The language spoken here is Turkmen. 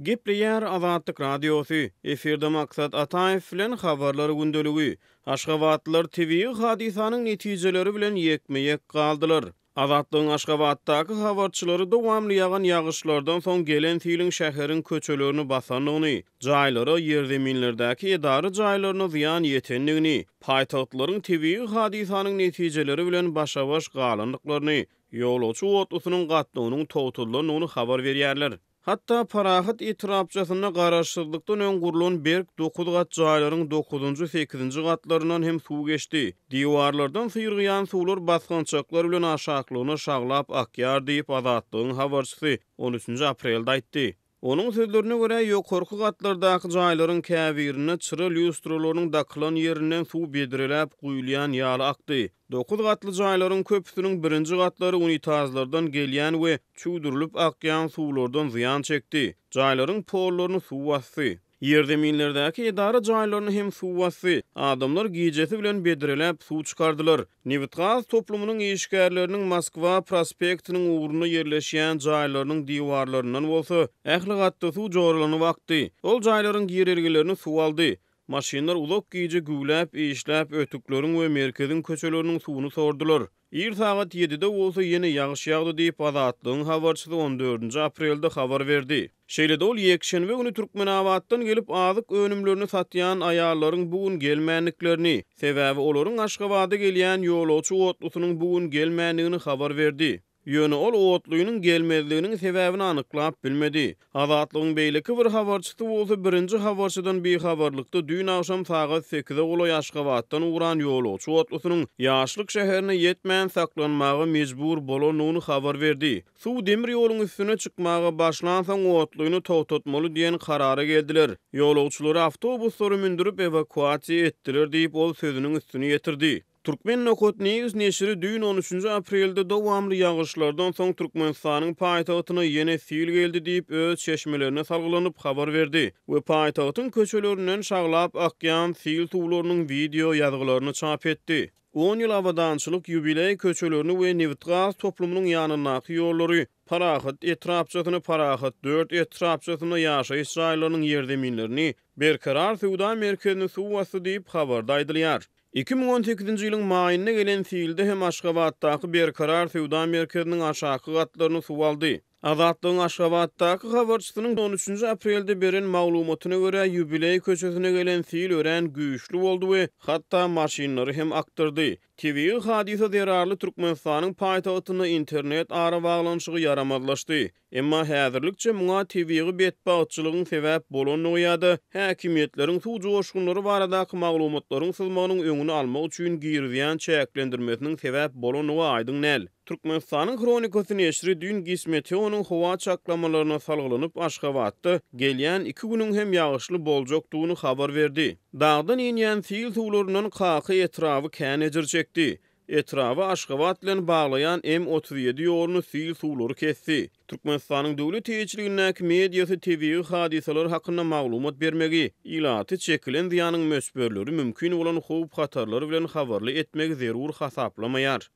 Gepleýär Azatlyk Radiosy, efirde Maksat Ataýew bilen Habarlar gündeligi. Aşgabatlylar tebigy hadysanyň netijeleri bilen ýekme-ýek galdylar. Azatlygyň Aşgabatdaky habarçylary dowamly ýagan ýagyşlardan soň gelen siliň şäheriň köçelerini basandygyny, jaýlara, ýerzeminlerdäki edara jaýlaryna zyýan ýetendigini, paýtagtlylaryň tebigy hadysanyň netijeleri bilen başa-baş galandyklaryny, ýolagçy otlusynyň gatnawynyň togtadylandygyny habar berýärler. Hatda Parahat etrapçasynda garaşsyzlykdan öň gurlan berk dokuz gat jaýlaryň dokuzynjy, sekizinji gatlaryndan hem suw geçdi. Diwarlardan syrygýan suwlar basgançaklar bilen aşaklygyna şaglap akýar diýip, Azatlygyň habarçysy on üçünji aprelde aýtdy. Onuň sözlerine görä, ýokarky gatlardaky jaýlaryň käbirinde çyra lýustralarynyň dakylan ýerinden suw bedreläp guýulýan ýaly akdy. Dokuz gatly jaýlaryň köpüsiniň birinji gatlary unitazlardan gelýän we çüwdürilip akýan suwlardan zyýan çekdi. Jaýlaryň pollaryny suw basdy. Ýerzeminlerdäki edara jaýlaryny hem suw basdy. Adamlar gijesi bilen bedreläp suw çykardylar. Nebitgaz toplumynyň işgärleriniň Moskwa prospektiniň ugrunda ýerleşýän jaýlarynyň diwarlaryndan bolsa ähli gatda suw joralanyp akdy. Ol jaýlaryň girelgelerini suw aldy. Maşynlar uzak gije güwläp işläp, ötükleriň we merkeziň köçeleriniň suwuny sordular. Ir sagat ýedide bolsa ýene ýagyş ýagdy diýip, Azatlygyň habarçysy on dördünji aprelde habar berdi. Şeýle-de ol ýekşenbe güni Türkmenabatdan gelip azyk önümlerini satýan aýallaryň bu gün gelmändiklerini, sebäbi olaryň Aşgabada gelýän ýolagçy otlusynyň bu gün gelmändigini habar berdi. Ýöne ol otlynyň gelmezliginiň sebäbini anyklap bilmedi. Azatlygyň beýleki bir habarçysy bolsa birinji habarçydan bihabarlykda düýn agşam sagat sekize golaý Aşgabatdan ugran ýolagçy otlusynyň Ýaşlyk şäherine ýetmän saklanmaga mejbur bolandygyny habar berdi. Suw demir ýoluň üstüne çykmaga başlansoň otlyny togtatmaly diýen karara geldiler. Ýolagçylary awtobuslara mündürip ewakuasiýa etdiler diýip, ol sözüniň üstüni ýetirdi. Turkmen Nokat News neşiri düýn on üçünji aprelde dowamly ýagyşlardan soň Türkmenistanyň paýtagtyna ýene sil geldi diýip, öz çeşmelerine salgylanyp habar berdi we paýtagtyň köçelerinden şaglap akýan sil suwlarynyň wideo ýazgylaryny çap etdi. On ýyl abadançylyk ýubileý köçelerini we nebitgaz toplumynyň ýanyndaky ýollary, Parahat etrapçasyny, Parahat dört etrapçasynda ýaşaýyş jaýlarynyň ýerzeminlerini, Berkarar söwda merkezini suw basdy diýip, habarda aýdylýar. 2018-nji ýylyň maýynda gelen silde hem Aşgabatdaky Berkarar söwda merkeziniň aşaky gatlaryny suw aldy. Azatlygyň Aşgabatdaky habarçysynyň on üçünji aprelde beren maglumatyna görä, Ýubileý köçesine gelen sil örän güýçli boldy we hatda maşynlary hem akdyrdy. Tebigy hadysa zerarly Türkmenistanyň paýtagtynda internet arabaglanyşygy ýaramazlaşdy. Emma häzirlikçe muňa tebigy betbagtçylygyň sebäp bolandygy ýa-da häkimiýetleriň suw joşgunlary baradaky maglumatlaryň syzmagynyň öňüni almak üçin girizýän çäklendirmesiniň sebäp bolandygy aýdyň däl. Türkmenistanyň Hronikasy neşiri düýn Gismeteonyň howa çaklamalaryna salgylanyp, Aşgabatda gelýän iki günüň hem ýagyşly boljakdygyny habar berdi. Dagdan inýän sil suwlaryndan Kaka etraby kän ejir çekdi. Etraby Aşgabat bilen baglaýan M 37 ýoluny sil suwlary kesdi. Türkmenistanyň döwlet eýeçiligindäki mediasy tebigy hadysalar hakynda maglumat bermegi, ilaty çekilen zyýanyň möçberleri, mümkin bolan howp-hatarlar bilen habarly etmegi zerur hasaplamaýar.